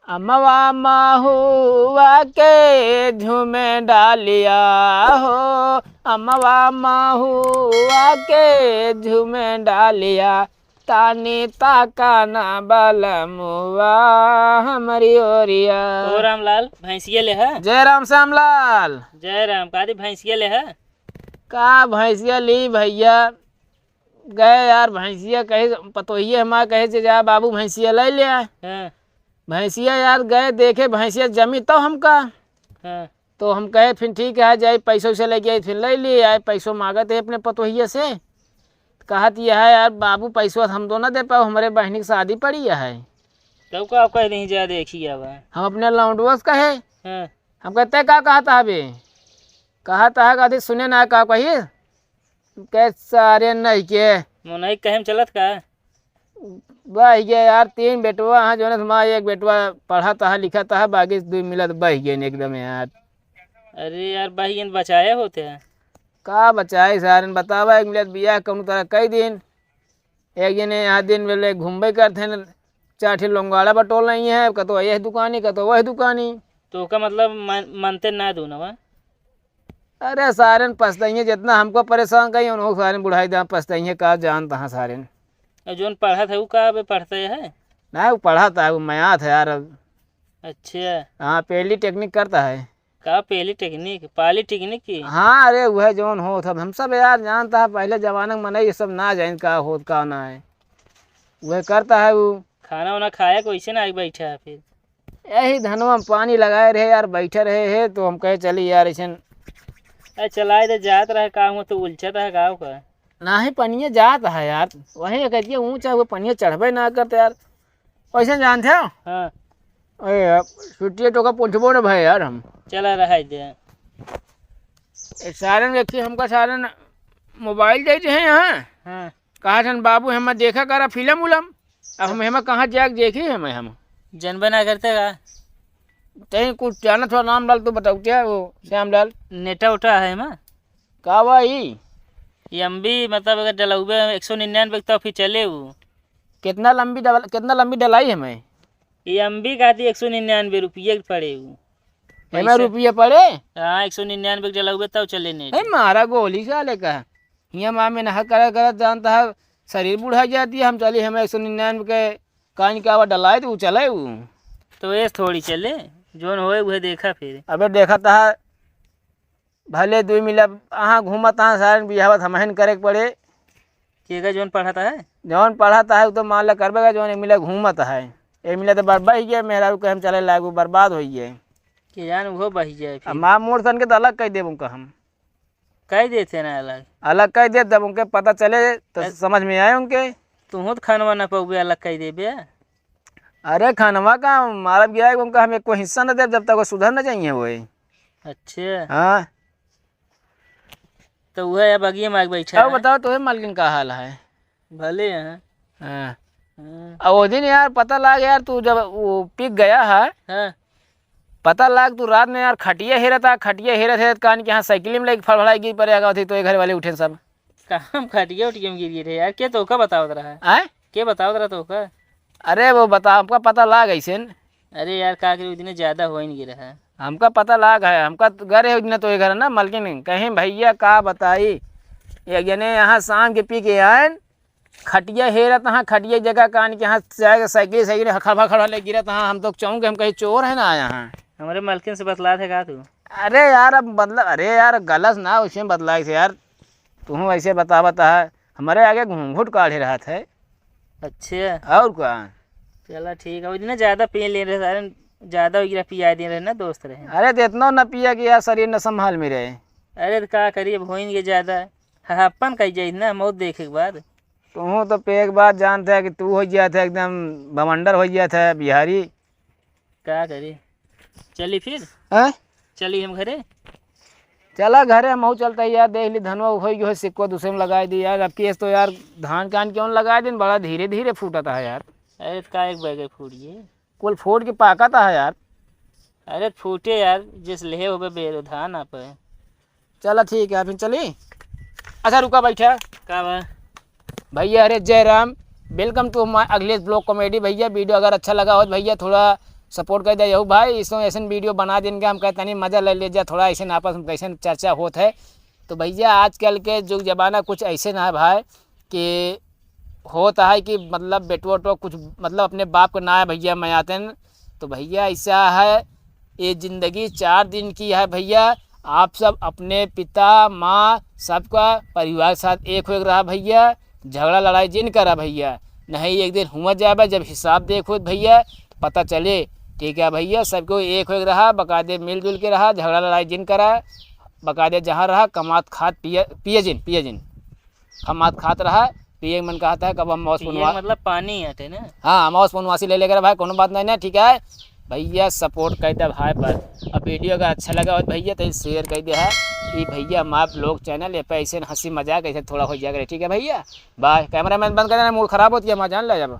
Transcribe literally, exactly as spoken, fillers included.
अमवा महुआ के झूमे डालिया हो, अमवा महुआ के झूमे डालिया, तानी ताका ना बलमुआ हमरी ओरिया। ओ रामलाल, भैंसिया ले है? जय राम श्यामलाल। जय राम, का दी भैंसिया ले है? का भैंसिया ली भैया, गए यार भैंसिया कहे, पतोहिए हमार कहे जे जा बाबू भैंसिया ले ले आए। हाँ। भैंसिया यार गए देखे भैंसिया जमी तो हमका। हाँ। तो हम कहे फिर ठीक है जाए पैसों से लेके आई, फिर ले लिए आए, पैसों मांगत है अपने पतोहिए से। कहत यह है यार बाबू पैसवा हम दो ना दे पाओ, हमारे बहनी की शादी पड़ी है। तब का आप कह नहीं जा देखी अब। हम अपने लौंडुआ से कहे। हाँ। हम कहते का कहता है बे? कहता है कथी सुने ना का कही? के सारे नहीं के। मोनई कहे में चलत का? बहिगे यार, तीन बेटवा हैं, जोने से माँ एक बेटवा पढ़त है, लिखत है, बाकी दुई मिलत बहिगे एकदम यार। अरे यार, बहिगे बचाए होते हैं। का बचाए सारन, बतावा, एक मिलत बियाह कौनो तरह कई दिन, एक जने यहाँ दिन वेले घूमबे करते हैं, चार ठे लोंगाड़ा बटोल नहीं है, कतो यह दुकानी, कतो वह दुकानी। तो का मतलब मन-, मनते ना दूनवा? अरे सारन पछताइए, जितना हमको परेशान करिए, उनको सारन बुढ़ाई दाम पछताइए, का जानता है सारन। और जोन पढ़त है, वो का अबे पढ़ते है? नहीं, वो पढ़त है, वो मयात है यार अब। अच्छा। हाँ, पॉलीटेक्निक करता है। का पॉलीटेक्निक? पॉलीटेक्निक की? हाँ, अरे वह जोन होत है, हम सब यार जानता है, पहले जमाना में मनई ये सब ना जान का होत का ना है, वह करता है वो। खाना वाना खाया, कैसे ना आके बैठा है फिर? यही धनवा में पानी लगाए रहे यार, बैठे रहे है तो हम कहे चली यार ऐसन। अरे चलाए दे, जात रहे का हुआ तो उलझत है का का? नाही पनिया जात है यार, वही कहती है ऊंचा हुआ पनिया चढ़बे ना करते यार। वैसे जानते हो? हाँ। अरे यार, छुट्टिए तो का पूछबो ना भाई यार हम। चला रहा है दे। ए सारन देखी हमका सारन मोबाइल दे दे हैं यहाँ। हाँ। कहा सन बाबू हम देखा करा फिल्म उलम। अब हम हेमा कहाँ जाके देखी हेमा हम। जनबे ना करते का? तई कुछ जाना थोड़ा नाम डाल तो बताओ क्या वो श्याम लाल? नेटा उटा है हेमा? का बा ई? ये एमबी मतलब अगर डलौबे एक सौ निन्यानवे तो फिर चले वो। कितना लंबी डबल, कितना लंबी डलाई है मैं? ये एमबी का थी एक सौ निन्यानवे रुपये के पड़े वो। एमे पैसा। रुपये पड़े? हाँ, एक सौ निन्यानवे के डलौबे तब चले नेट। ए, मारा गोली साले का। हियाँ माँ में नहा करा करा जानता है, शरीर बुढ़ा जाती है, हम चली हमें एक सौ निन्यानवे के कान के आवा डलाए तो ऊ चले ऊ। तो ये थोड़ी चले, जोन होए उहे देखा फिर। अबे देखा था, भले दुई मिला अहाँ घूमत अहाँ सारन बियाहवत हमहन करे के पड़े। के का जोन पढ़त है? जौन पढ़त है, उ तो मान ला करबे का, जौन एक मिला घूमत है। एक मिला तो बर्बाद ही गया, मेहरारू के हम चले लागू बर्बाद हो गए। के जान वो बही जाए अब फिर। माँ मोर सन के तो अलग कह देब उनका हम। कह देते ना अलग। अलग कह देब, जब उनके पता चले तो अ- समझ में आए उनके। तू तो खानवा ना पाऊबे, अलग कह देबे। अरे खानवा का मारब गिराए उनका हम एको हिस्सा न देब, जब तक वो सुधर न जाइए वो। अच्छा। हाँ। तो वह अब आगे मार बैठा अब है। बताओ, तोहे मालकिन का हाल है? भले हैं। हाँ। हाँ। अब वो दिन यार पता लाग यार, तू जब वो पिक गया है, हाँ। पता लाग तू रात में यार खटिया हेरत आ, खटिया हेरत हेरत कान के यहाँ साइकिल में लेके फड़फड़ाई गिर पड़े, आगा थी तो ये घर वाले उठे सब। का हम खटिया उटिया में गिर गए रहे यार, के तो का बतावत रहा है? आय? के बतावत रहा तो का? अरे वो बता, आपका पता लाग ऐसे न। अरे यार, का करी, उ दिने ज्यादा हो ही नहीं रहा। हमका पता लाग है, हमका त-, गए रहे उ दिने तो ये घर ना, मलकिन कहीं भैया का बताई, ये जने यहाँ शाम के पी के आयन, खटिया हेरत हाँ, खटिया जगह कान के यहाँ जाए के साइकिल, साइकिल खड़बा खड़बा ले गिरत हाँ, हम तो चौंक, हम कहीं चोर है ना आया हाँ। हमारे मलकिन से बतला थे का तू? अरे यार, अब मतलब, अरे यार, गलत ना, उसमें बतला से यार, तू ऐसे बता, बता, हमारे आगे घूंघट काढ़े रहत है। अच्छा। और का? चला ठीक है, वो दिन ज्यादा पी ले रहे सारे, ज्यादा हो गया, पिया दे रहे ना, दोस्त रहे। अरे तो इतना न पिया कि यार शरीर न संभाल में रहे। अरे तो का करिए, अब होइन के ज्यादा, हाँ, अपन कही जाई ना, मौत देखे के बाद। तू तो पे एक बात जानते है कि तू हो गया था एकदम बवंडर हो गया था बिहारी। का करी? चली फिर? हैं? चली हम घरे? चला घरे, हम चलता है यार, देख ली धनवा हो गयो है, सिक्को दूसरे में लगाई दी यार। अब केस तो यार धान कान क्यों लगाई दिन, बड़ा धीरे धीरे फूटता है यार। अरे तो का एक बैगे फूट गए? कुल फूट के पाकता है यार। अरे फूटे यार, जिस लेहे होबे बेरो धान आप। चला ठीक है, फिर चली। अच्छा रुका, बैठा। का बा? भैया, अरे जय राम, welcome to my अगले vlog comedy। भैया, video अगर अच्छा लगा हो तो भैया थोड़ा support कर दे यहू भाई, इसको ऐसे video बना दिन के हम कहते नहीं मजा ले ले जा थोड़ा, ऐसे आपस में कैसे चर्चा होत है। तो भैया आजकल के जुग जमाना कुछ ऐसे ना है भाई कि होता है कि मतलब बेटो वेटो कुछ मतलब अपने बाप को ना है भैया मैं आते हैं। तो भैया ऐसा है, ये जिंदगी चार दिन की है भैया। आप सब अपने पिता माँ सबका परिवार के साथ एक हो रहा भैया, झगड़ा लड़ाई जिन करा भैया, नहीं एक दिन हुआ जाबे जब हिसाब देखो भैया तो पता चले। ठीक है भैया, सबको एक हो रहा, बकायदे मिलजुल के रहा, झगड़ा लड़ाई जिन करा, बकायदे जहाँ रहा कमात खात पिए पिए जिन पिए जिन कमात खात रहा, पिए के मन कहता है कब हम मौस पिए पुनवा मतलब पानी आते ना। हाँ, मौस पुनवासी ले लेकर भाई कोनो बात नहीं ना। ठीक है भैया, support कर दे भाई बस। अब video अगर अच्छा लगा हो तो भैया तो share कर दे है। ये भैया हमारा vlog channel है, पे ऐसे हंसी मजाक ऐसे थोड़ा हो जाएगा। ठीक है भैया, bye। Cameraman बंद कर देना, mood खराब होती है, मैं जान ले जब।